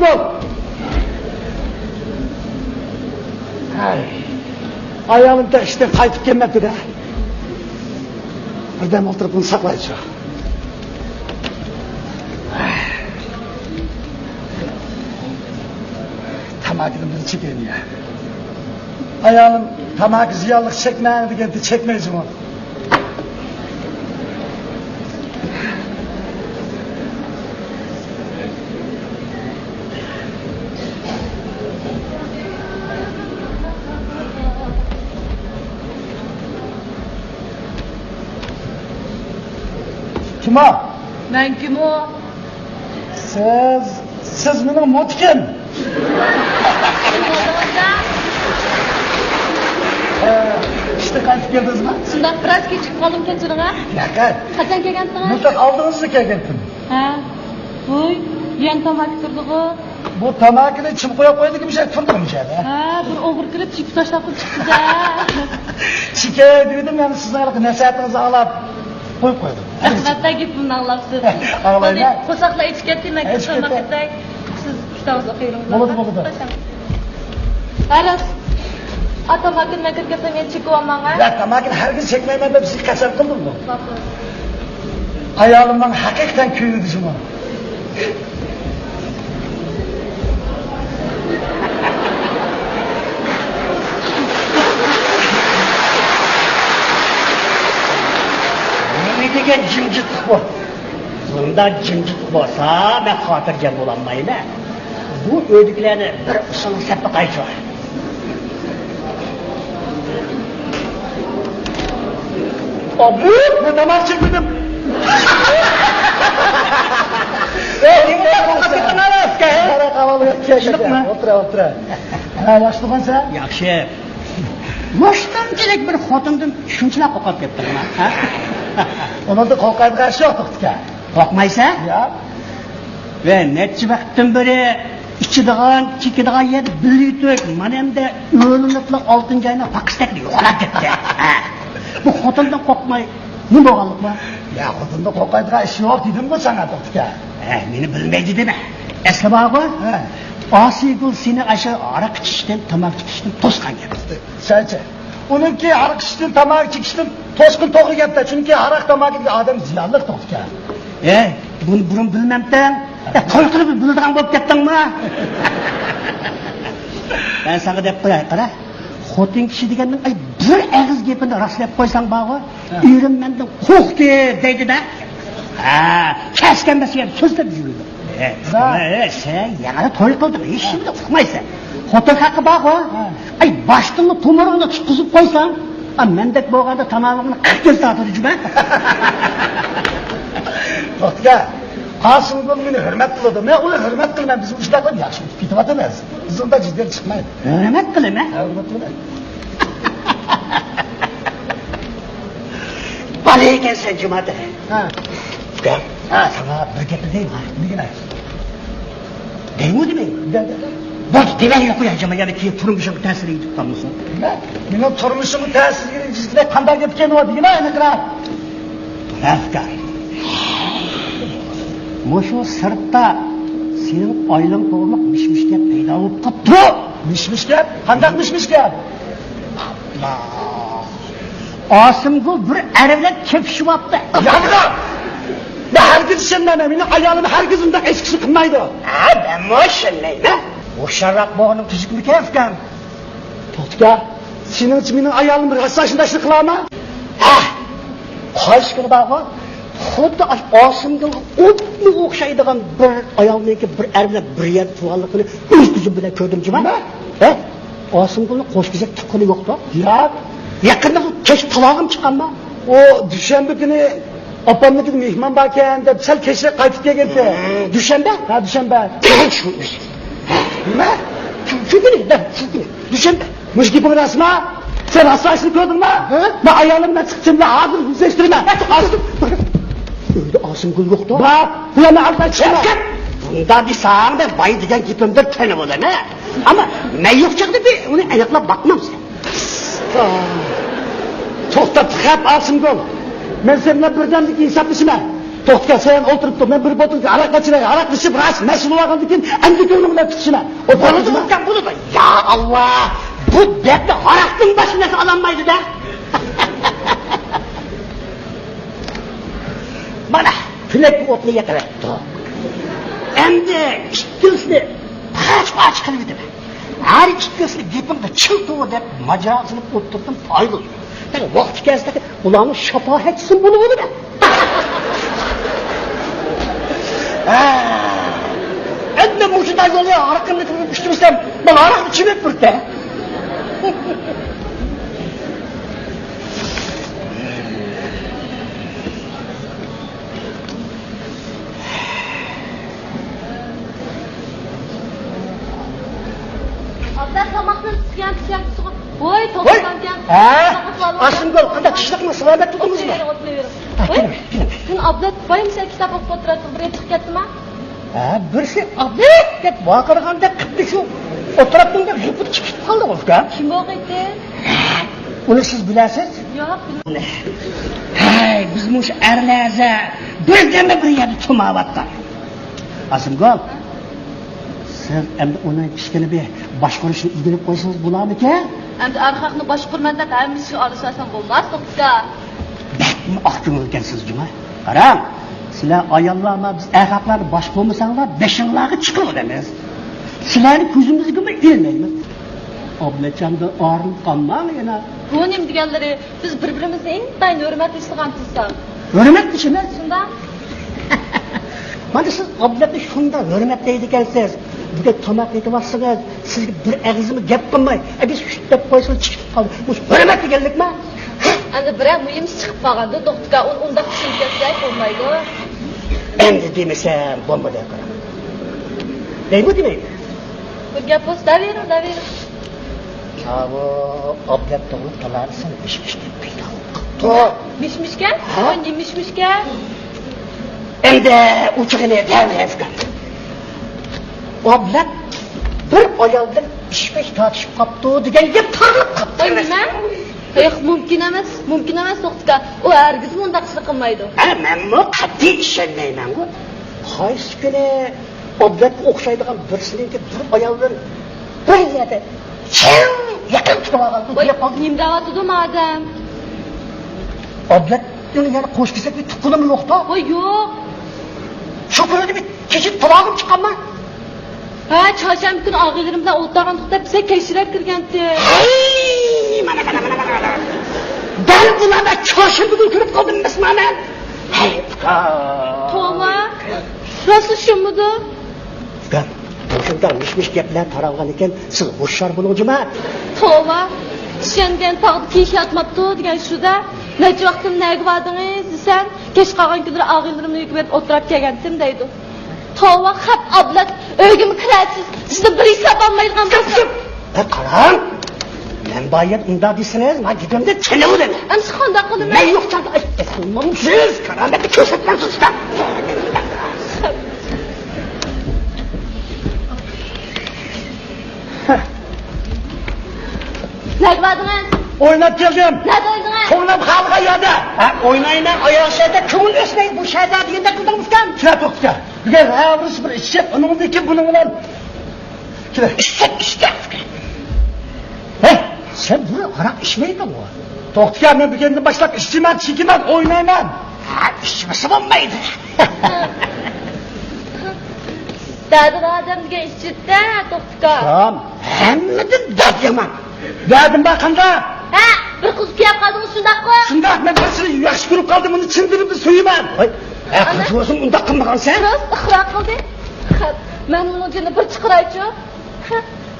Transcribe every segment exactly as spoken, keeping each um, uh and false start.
بول. ھەي. ئايالىم ئىشتىن قايتىپ كەلمەپتۇ-دە. بىردەم ئولتۇرۇپ ئۇنى ساقلايچۇ. تاماكىنى بىر چېكەيلى يا. ئايالىم تاماكا زىيانلىق، چەكمەڭ دېگەندە چەكمەي جۇمۇ. كىم ئۇ؟ مەن كىم ئۇ؟ سىز، سىز مېنىڭ موتىكىم. ئە، ئىشتىن قايتىپ كەلدىڭىزمۇ؟ شۇنداق، بىراز كېچىكىپ قالدىم، كەچۈرۈڭ ھە. ياق. قاچان كەلگەنتىڭىز؟ مۇشۇ ئالدىڭىزدا كەلگەنتىم. ھە. ۋوي، يەنە تاماكا تۇردىغۇ. بۇ تاماكىنى چىم قويۇپ قويدىكىن، مۇشۇ يەردە تۇردۇم، مۇشۇ يەردە. ھە، بىر ئوغرى كىرىپ چېكىپ تاشلاپ قويۇپ چىقتى-دە. چېكەي دېدىم، يەنە سىزنىڭ ھېلىقى نەسىھەتىڭىزنى ئاڭلاپ قويۇپ قويدۇم. رەھمەت، گېپىمنى ئاڭلاپسىز. ئاڭلايمەن. بولدى، قورساقلار ئېچىپ كەتتى، مەن كىرىپ تاماق كېتەي. سىز ئىشتىڭىزنى قىيرىڭ. بولىدۇ، بولىدۇ. ھە، راست. ئاتا ماكىن مەن كىرگەنسەم مېنى چېكىۋالماڭ ھە. ياق، تاماكىنى ھەرگىز چەكمەيمەن دەپ سىزگە قەسەم قىلدىمغۇ. ئايالىم ماڭا ھەقىقەتەن كۆيۈنىدۇ شۇڭا. نېمە دېگەن جىمجىتلىق بۇ؟ بۇنداق جىمجىتلىق بولسا، مەن خاتىرجەم بولالمايمەن. بۇ ئۆيدىكىلەرنى بىر ئۇسسۇلغا سەپ باقايچۇ. ئابۇ، مەن تاماق چەكمىدىم. ئەي، نېمە قىلىپ قالدىڭ؟ قارا، قاۋالغا كەلدى. ئولتۇرا، ئولتۇرا. ھە، ياخشى تۇرغانسەن؟ ياخشى. مۇشتۇنچىلىك بىر خوتۇندىن شۇنچىلىك قورقۇپ كەتتىڭما؟ ھە؟ ئۇنىڭدىن قورقىدىغان ئىش يوق، توختىكەن. قورقمايسەن؟ ياق. ۋە نەچچە ۋاقىتتىن بېرى ئىچىدىغان، چېكىدىغان يەردە بىر يۇتۇق، مانا ئەمدى ئۆرۈلۈپلا ئالتىنچى ئاينىڭ پاكىستەكلا يوقالاپ كەتتى. ھە. بۇ خوتۇندىن قورقماي نېمە بولغانلىقما؟ يا، خوتۇندىن قورقىدىغان ئىش يوق دېدىمغۇ ساڭا، توختىكەن. ھە، مېنى بىلمەيدۇ دېمە. ئەسلى بارغۇ؟ ھە. ئاسىيگۈل سېنى ئاشۇ ھاراق ئىچىشتىن، تاماكا چېكىشتىن توسقان گەپ. سەنچە؟ ئۇنىڭكى ھاراق ئىچىشتىن، تاماكا چېكىشتىن توسقىنى توغرا گەپتە، چۈنكى ھاراق تاماكىدىكى ئادەم زىيانلىق، توختىكەن. ئەي، بۇنى بۇرۇن بىلمەمتىڭ؟ يا، توي قىلىپ بىلىدىغان بولۇپ كەتتىڭمۇ؟ مەن ساڭا دەپ قوياي، قارا. خوتۇن كىشى دېگەننىڭ، ئەي، بىر ئېغىز گېپىنى راستلاپ قويساڭ بارغۇ، ھە. ئېرىم مەندىن قورقتى دەيدۇ-دە. ھە، كەسكەن بەسكەن سۆزلەپ يۈرىدۇ. ھە. ھە، سەن يېڭىلا توي قىلدىڭ، ھېچنېمىنى ئۇقمايسەن. خوتۇن ھەققى بارغۇ. ھە. ئەي، باشتىنلا تومۇرۇڭنى تۇتقۇزۇپ قويساڭ، ئا، مەندەك بولغاندا تامىقىڭنى قىرىق كۆز تارتىدۇ جۇمۇ. توختىكەن، قاسىمگۈل مېنى ھۆرمەت قىلىدۇ. مەن ئۇنى ھۆرمەت قىلىمەن، بىز مۇشۇنداق قىلىپ ياخشى ئۆتۈپ كېتىۋاتىمىز. بىز ئۇنداق جىددىيەت چىقمايدۇ. ھۆرمەت قىلىمەن؟ ھە، ھۆرمەت قىلىمەن. بالا ئىكەنسەن جۇمۇ. ھە. ھە، ساڭا بىر گەپنى دەيمەن. دېگىنە. دەيمۇ دېمەي. دە، دە، دە. بولدى، دېمەي قوياي جۇمۇ، يەنە كېيىن تۇرمۇشۇڭغا تەسىر يېتىپ قالمىسۇن. نېمە؟ مېنىڭ تۇرمۇشۇمغا تەسىر يېتىپ قالمىسۇن دېگەن قانداق گەپكەن ئۇ؟ دېگىنە، ئېنىقراق. رەسكار. مۇشۇ سىرتتا سېنىڭ ئائىلەڭ توغرىلىق مىش-مىش گەپ پەيدا بولۇپ قاپتۇ. مىش-مىش گەپ؟ قانداق مىش-مىش گەپ؟ ئاسىمگۈل بىر ئەر بىلەن كېپىشىۋاپتۇ. ياق! مەن ھەرگىز ئىشەنمەيمەن. مېنىڭ ئايالىم ھەرگىز ئۇنداق ئېچىقىشنى قىلمايدۇ. ھە، مەنمۇ ئىشەنمەيمەن. ھوشيارراق بولغىنىڭ تۈزۈكمىكەن، ئۇكام؟ توختىكەن، سېنىڭچە مېنىڭ ئايالىم راست ئاشۇنداق ئىشنى قىلارمۇ؟ ھە، قايسى كۈنى بارغۇ، خۇددى ئاشۇ ئاسىمگۈلگە ئوپمۇ ئوخشايدىغان بىر ئايالنىڭكى بىر ئەر بىلەن بىر يەردە تۇرغانلىقىنى ئۆز كۆزۈم بىلەن كۆردۈم جۇمۇ. نېمە؟ ھە؟ ئاسىمگۈلنىڭ قوش كېزەك تۇغقىنى يوقتۇ؟ ياق. يېقىندا بۇ كەچ تالاغىمۇ چىققانما؟ ئۇ دۈشەنبە كۈنى ئاپامنىڭكىدە مېھمان باركەن دەپ سەل كەچرەك قايتىپ كەلگەنتى. ھە، دۈشەنبە؟ ھە، دۈشەنبە. نېمە؟ شۇ، شۇ كۈنى، شۇ كۈنى. دۈشەنبە. مۇشۇ گېپىڭ راستمۇ؟ سەن راستلاشنى كۆردۈڭمۇ؟ ھە؟ مەن ئايالىم بىلەن چىقىپ، سېنى ھازىر يۈزلەشتۈرىمەن. ئۆيدە ئاسىمگۈل يوقتۇ. بار. بۇلارنى ئالدىراپ چىقىرما. بۇنداق دېسەڭ، مەن باي دېگەن گېپىمدىن تەنە بولىمەن. ئەمما مەن يوق چاغدا بىر ئۇنى ئېنىقلاپ باقمامسەن. توختا، تۇخەپ ئاسىمگۈل. مەن سەن بىلەن بىردەملىك ھېسابلىشىمەن. توختىكەن، سايان ئولتۇرۇپتۇ. مەن بىر بوتۇلكا ھاراق ئىچىرەي، ھاراق ئىچىپ، راست مەست بولغاندىن كېيىن ئەمدى كۆڭلۈم بىلەن پۈتۈشىمەن. بولىدۇ، ئۇكام، بولىدۇ. يا ئاللا، بۇ دەردنى ھاراقتىن باشقا نەرسە ئالالمايدۇ-دە. مانا، پىلەككە ئوتنى يېقىۋەتتۇق. ئەمدى ئىككىلىسىنى پاچ-پاچ قىلىۋېتىمەن. ھەر ئىككىلىسىنى گېپىڭدە چىلتىۋۇ دەپ ماجىرا سېلىپ ئولتۇرسام پايدا يوق. ۋاقتى كەلسە ئۇلارنىڭ شاپائەتچىسى بولۇۋېرىمەن. ھە. ئەمدى مۇشۇنداق يولى ھاراقنى ئىچمىسەم، مانا ھاراقنى ئىچىۋېتىپ بىردە. ئابلەت، تاماقنى پىشىرگەن، پىشىرگەن. ۋوي، ۋوي. توختىغانكەن. ھە؟ ئاسىمگۈل، قانداق، تىنچلىقمۇ، سالامەتلىكمىسىلەر؟ ئولتۇرۇۋېرىڭ، ئولتۇرۇۋېرىڭ. ھە، ۋوي، كېلىڭ، كېلىڭ. سەن ئابلەت بايمىسەن كىتاب ئوقۇپ ئولتۇراتتىڭ، بىرى چىقىپ كەتتىما؟ ھە، بىرسى ئابلەت دەپ ۋارقىرىغاندەك قىپتۇ شۇ. ئولتۇراتتىڭدا غىپپىدە چىقىپ قالدى ئۇكا. كىم بولغىيتى؟ ئۇنى سىز بىلەسىز؟ ياق، بىلمەيمەن. ھەي، بىز مۇشۇ ئەرلەر ھازىر بىردىنلا بىر يەردە تۇماۋاتقان. ئاسىمگۈل، سىز ئەمدى ئۇنىڭ كىچىككىنە بىر باشقۇرۇشنى ئۆگىنىپ قويسىڭىز بولارمىكىن؟ ئەمدى ئەرخەقنى باشقۇرىمەن دەپ ھەممە ئىشقا ئارىلىشىۋالسام بولماس، توختىكا. بەكمۇ ئاق كۆڭۈلكەنسىز جۇما. قاراڭ، سىلەر ئاياللار ما بىز ئەرخەقلەرنى باشقۇرمىساڭلار بېشىڭلارغا چىقىۋالىمىز. سىلەرنى كۆزىمىزگىمۇ ئىلمەيمىز. ئابلەتجاندىن ئايرىلىپ قالماڭ يەنە. بۇ نېمە دېگەنلىرى؟ بىز بىر-بىرىمىزنى ئىنتايىن ھۆرمەتلەيدىغان تۇرساق. ھۆرمەتلىشىمىز؟ شۇنداق. مانا سىز ئابلەتنى شۇنداق ھۆرمەتلەيدىكەنسىز. بۈگۈن تاماق ئېتىۋاتسىڭىز، سىزگە بىر ئېغىزمۇ گەپ قىلماي، ئە، بىز شۇت دەپ قويسىلا چىقىپ قالدى. بۇ ھۆرمەت دېگەنلىكما؟ ئەمدى بىرەر مۇھىم ئىش چىقىپ قالغاندا، توختىكا، ئۇنى ئۇنداق چۈشىنىپ كەتسەك بولمايدۇ. ئەمدى دېمىسەم بولمىدى، قاراڭ. دەيمۇ دېمەيمۇ؟ بىر گەپ بولسا دەۋېرىڭ، دەۋېرىڭ. ئاۋۇ ئابلەت توغرا تالادىسىنى مىش-مىش دەپ پەيدا قىپتۇ. مىش-مىشكەن؟ ھە؟ ۋاي، نېمە مىش-مىشكەن؟ ئەمدى ئۇچۇقىنى دەۋېرىڭ. ئابلەت بىر ئايال بىلەن ئىشمىش تارتىشىپ قاپتۇ دېگەن گەپ تارىلىپ قاپتۇ. ۋاي، نېمە؟ ياق، مۇمكىن ئەمەس، مۇمكىن ئەمەس، توختىكا. ئۇ ھەرگىزمۇ ئۇنداق ئىشنى قىلمايدۇ. ھە، مەنمۇ قەتئىي ئىشەنمەيمەنغۇ. قايسى كۈنى ئابلەتكە ئوخشايدىغان بىرسىنىڭكى بىر ئايال بىلەن بىر يەردە چىڭ يېقىن تۇرۇۋالغاندا ۋاي، دېيىپ قالدى. نېمە دەۋاتىدۇ مادەم؟ ئابلەتنىڭ يەنە قوش كېسەكلىك تۇغقىنىمۇ يوقتا؟ ۋاي، يوق. شۇ كۈنى بىر كېچە تالاغىم چىققانما؟ ھە، چارشەنبە كۈنى ئاغىنىلىرىم بىلەن ئولتۇرغان توختاپ، بىزگە كەچرەك كىرگەنتى. ھەي، مانا، مانا، مانا، مانا، مانا. دەل بۇلارنى چارشەنبە كۈنى كۆرۈپ قالدىم، مەسىلەن. ھەي، ئۇكا. توۋا، راستلا شۇمىدۇ؟ ئۇكا، مۇشۇنداق مىش-مىش گەپلەر تارالغان ئىكەن، سىز ھوشيار بولۇڭ جۇما. توۋا، ئىشەنگەن تاغدا كىيىك ياتماپتۇ دېگەن شۇ-دە. نەچچە ۋاقىتتىن نەگە باردىڭىز دېسەم، كەچ قالغان كۈنلىرى ئاغىنىلىرىمنىڭ ئۆيىگە بېرىپ ئولتۇراپ كەلگەنتىم دەيدۇ. توۋا، خەپ ئابلەت، ئۆيگىمۇ كىرەرسىز، سىزدىن بىر ھېساب ئالمايدىغان بولسام. ھە، قاراڭ، مەن بار يەردە ئۇنداق دېسىڭىز، مانا گېپىمدىن چېنىۋېرىمەن. ئەمسە قانداق قىلىمەن؟ مەن يوق چاغدا، ئەي، ئەسلىمىمسىز، كارامەتنى كۆرسەتمەمسىز. نەگە باردىڭىز؟ ئويناپ كەلدىم. نەدە ئوينىدىڭىز؟ كۆڭلۈم خالىغان يەردە. ھە، ئوينايمەن، ئاياغ شەھەردە كۆڭۈل ئۆچمەي بۇ شەھەردە دېگەندەك قىلدىڭىزكەن. كىرە توختىكەن. بۈگۈن ھەۋرىش بىر ئىچىپ، ئۇنىڭدىن كېيىن بۇنىڭ بىلەن كىرە. ئىچسەك ئىچكەن. ھە، سەن بۇرۇن ھاراق ئىچمەيدىڭغۇ؟ توختىكەن، مەن بۈگۈندىن باشلاپ ئىچىمەن، چېكىمەن، ئوينايمەن. ھە، ئىچمىسە بولمايدۇ. دەردى بار ئادەم دېگەن ئىچىدىدە، توختىكەن. تام، ھەممىدىن دەردى يامان. دەردىم بار قانداق؟ ھە، بىر قىز كۆرۈپ قالدىڭىز شۇنداققۇ؟ شۇنداق، مەن بىر قىزنى ياخشى كۆرۈپ قالدىم، ئۇنى چىن دىلىمدىن سۆيىمەن. ۋاي، ھە، قىز بولسۇم ئۇنداق قىلمىغانسەن. راست ئىقرار قىلدى. مەن ئۇنىڭ جېنىنى بىر چىقىرايچۇ.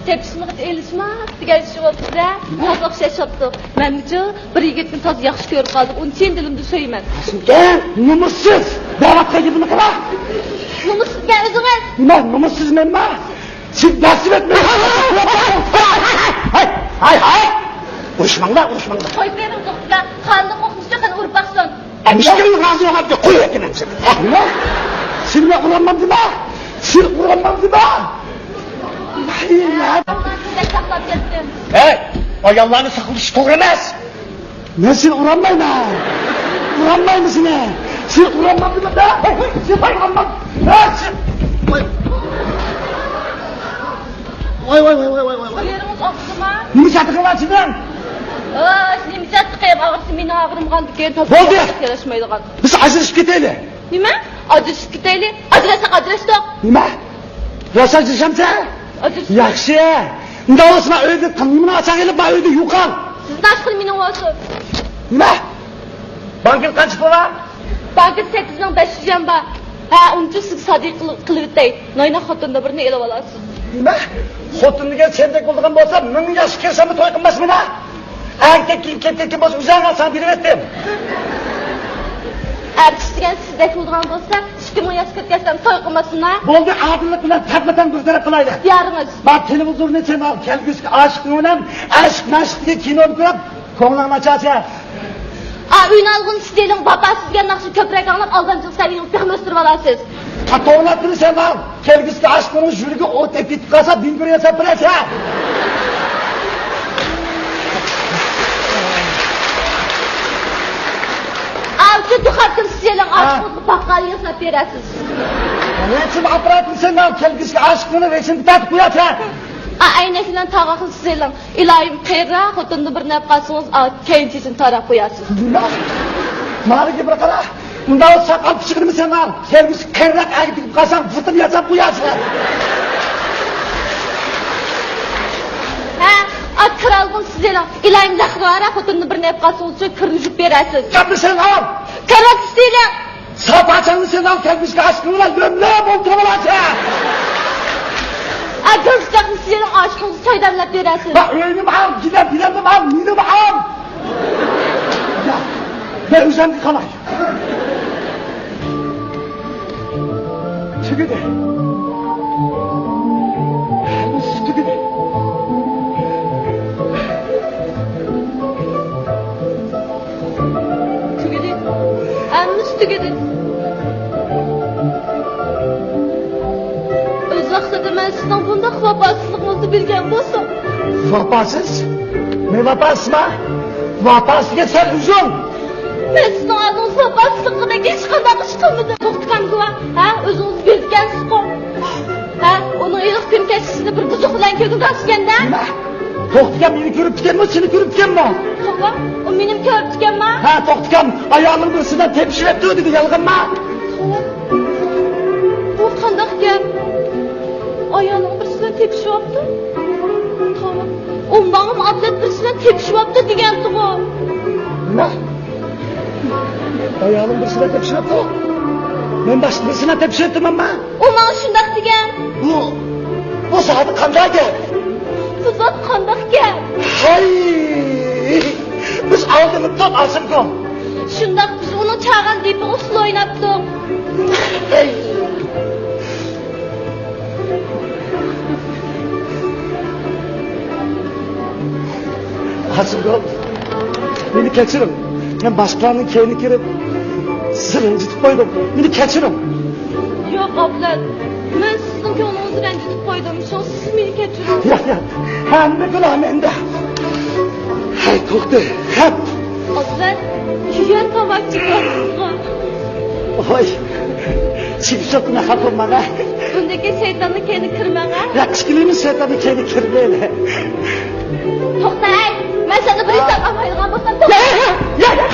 تېپىشمىغىچە ئېلىشماس دېگەن شۇ بولدى-دە. ھازىر ئوخشاش چاپتۇ. مەنمۇچۇ بىر يىگىتنى تازا ياخشى كۆرۈپ قالدىم. ئۇنى چىن دىلىمدىن سۆيىمەن. سەن نومۇسسىز! دەۋاتقان گېپىنى قىلا! نومۇسسىز دېگەن ئۆزىڭىز! نېمە نومۇسسىز مەنما؟ سىز دەسسىۋەتمەي! ھاي، ھاي، ھاي! ئۇرۇشماڭلار، ئۇرۇشماڭلار! قويۇپ بېرىڭ، توختىكەن. خانىم قورقمىسا قېنى ئۇرۇپ باقسۇن. ئەمىسە راز بولغان بىر قويۇۋەتتىم ئەمىسە. نېمە؟ سېنى ئۇرالمامدىما؟ سېنى ئۇرالمامدىما؟ ھەي، ئاياللارنى ساقلىشى توغرا ئەمەس. مەن سېنى ئۇرالمايمەن. ئۇرالمايمەن سېنى. سىز ئۇرۇلمامدىمىز ھە؟ سىز ئۇرۇلمام. ھە، سىز. ۋاي، ۋاي، ۋاي. يېرىڭىز ئاغرىدىما؟ نېمە چاتىقىڭلار سىزنىڭ؟ ئاي، نېمە چاتىقىم ئاغرىسا، مېنىڭ ئاغرىمىغاندىكىن. بولدى. ياراشمايدىغان. بىز ئاجرىشىپ كېتەيلى. نېمە؟ ئاجرىشىپ كېتەيلى؟ ئاجراشساق ئاجراشتۇق. نېمە؟ راست ئاجرىشامسەن؟ ئاجرىشىمەن. ياخشى. ئۇنداق بولسا مانا ئۆيدە نېمىنى ئاچاڭ ئېلىپ، مانا ئۆيدە يوقال. سىزنىڭ ئاشقىلى مېنىڭ بولسۇن. نېمە؟ بانكىدا قانچە پۇل بار؟ بانكىدا سەككىز مىڭ بەش يۈز يۈەن بار. ھە، ئۇنچە سىزگە سادىقە قىلىۋېتەي. نايناق خوتۇندا بىرنى ئېلىۋالارسىز. نېمە؟ خوتۇن دېگەن سەندەك بولىدىغان بولسا، مىڭ ياشقا كىرسەممۇ توي قىلماسمەن ھە؟ ئەركەك كېلىپ كەتكەن بولسا، ئۆزۈڭ ئالساڭ بېرىۋەتتىم. ئەركىشى دېگەن سىزدەك بولىدىغان بولسا، ئىككى مىڭ ياشقا كىرگەنسەم توي قىلماسمەن ھە؟ بولدى، ئادىللىق بىلەن تەپمۇتەڭ بىر تەرەپ قىلايلى. ئىختىيارىڭىز. مانا تېلېۋىزورنى سېلىڭ، كەلگۈسىدىكى ئاشىقىڭ بىلەن ئەشىق مەشىقتىكى كىنونى كۆرۈپ، كۆڭلۈڭنى ئاچارسەن. ئا، ئۆينى ئالغۇن سېلىڭ، ۋاپاسىز دېگەن ناخشا كۆپرەك ئاڭلاپ، ئالدامچىلىق سەۋىيەڭىزنى تېخىمۇ ئۆستۈرۈۋالارسىز. قاتتىق ئويلاپ تۇرىسەن ھە. كەلگۈسىدىكى ئاشىقىڭىز يۈرىكى ئوت ئېتىپ كېتىپ قالسا، بىنگو ياساپ بېرەرسەن. ئا، شۇ دۇخاپتىن سېلىڭ، ھە. ئاشىقىڭىزغا باققالى ياساپ بېرەرسىز. نېمە ئۈچۈن ئاپپاراتنى سېلىڭ، كەلگۈسىدىكى ئاشىقىڭنى رەسىمگە تارتىپ قويارسەن. ئا، ئەينەك بىلەن تاغاقنى سېلىڭ. ئىلاھىم، قېرى خوتۇننى بىرنى ئېلىپ قالسىڭىز، ئا، كەينى چېچىنى تاراپ قويارسىز. نېمە؟ مانا گېپىگە قارا. ئۇنداق ساقال پىچىقىنى سەن ئال. كەلگۈسى قېرىراق ئەرگە تېگىپ قالساڭ، ۋۇتۇن ياساپ قويارسەن. ھە، ئا، كىرئالغۇنى سېلىڭ. ئىلاھىم، لەققىگە قارا، خوتۇننى بىرنى ئېلىپ قالسىڭىز، شۇ كىرنى يۇيۇپ بېرەرسىز. گەپنى سەن ئال. كارىۋاتنى سېلىڭ. ساپا چاڭنى سېلىڭ، كەلگۈسىدىكى ئاشىقىڭ بىلەن لۆم-لۆم ئولتۇرۇۋالارسەن. ئا، گۈلچېچەكنى سېلىڭ، ئاشىقىڭىزغا چاي دەملەپ بېرەرسىز. ھە، ئۆينىمۇ ئال، گىلەم-گىلەمنىمۇ ئال، مېنىمۇ ئال. يا، مەن ئۆزۈمگە قالاي. تۈگىدى. ھەممىسى تۈگىدى. تۈگىدى. ھەممىسى تۈگىدى. ئۆز ۋاقتىدا مەن سىزنىڭ بۇنداق ۋاپاسىزلىقىڭىزنى بىلگەن بولسام. ۋاپاسىز؟ مەن ۋاپاسىزما؟ ۋاپاسىز دېگەن سەن ئۆزۈڭ. مەن سىزنىڭ ئالدىڭىزدا ۋاپاسىزلىق قىلغاندەك ھېچقانداق ئىش قىلمىدىم. توختىكەم گۇۋاھ، ھە؟ ئۆزىڭىز بىلىدىكەنسىزغۇ. ھە؟ ئۇنىڭ ھېلىقى كۈنى كەچتە سىزنى بىر بۇزۇق بىلەن كۆرگۈزەمسىكەندە. نېمە؟ توختىكەم مېنى كۆرۈپتىكەنمۇ، سېنى كۆرۈپتىكەنمۇ؟ توۋا، ئۇ مېنىمۇ كۆرۈپتىكەنما؟ ھە، توختىكەم، ئايالىڭ بىرسى بىلەن تېپىشىۋەپتۇ دېدى، يالغانما؟ توۋا، بۇ قانداق گەپ؟ ئايالىڭ بىرسى بىلەن تېپىشىۋاپتۇ؟ توۋا، ئۇ ماڭىمۇ ئابلەت بىرسى بىلەن تېپىشىۋاپتۇ دېگەنتىغۇ. نېمە؟ ئايالىڭ بىرسى بىلەن تېپىشىۋاپتۇ؟ مەن باشقا بىرسى بىلەن تېپىشىۋەپتىمەنما؟ ئۇ ماڭا شۇنداق دېگەن. بۇ، بۇ زادى قانداق گەپ؟ بۇ زادى قانداق گەپ؟ ھەي! بىز ئالدىمىپتۇق، ئاسىمكوم. شۇنداق، بىز ئۇنىڭ چاغان دېپىغا ئۇسسۇل ئويناپتۇق. ھەي! ئاسىمگۈل، مېنى كەچۈرۈڭ. مەن باشقىلارنىڭ كەينىگە كىرىپ، سىزنى رەنجىتىپ قويدۇم. مېنى كەچۈرۈڭ. ياق، ئابلەت. مەن سىزنىڭ كۆڭلىڭىزنى رەنجىتىپ قويدۇم. شۇڭا سىز مېنى كەچۈرۈڭ. ياق، ياق. ھەممە گۇناھ مەندە. ھەي، توختى. خەپ. ئابلەت، يۈگەن تاماكا چېكىۋاتىسىزغۇ؟ ۋاي، چېكىپ چوقۇم خەپ بولماڭ ھە. ئۇندىكى شەيتاننىڭ كەينىگە كىرمەڭ ھە. ياق، ئىككىلىمىز شەيتاننىڭ كەينىگە كىرمەيلى. توختا ھەي، مەن سەندىن بىر ئىش ساقلىمايدىغان بولسام، توختا. ياق، ياق، ياق، ياق.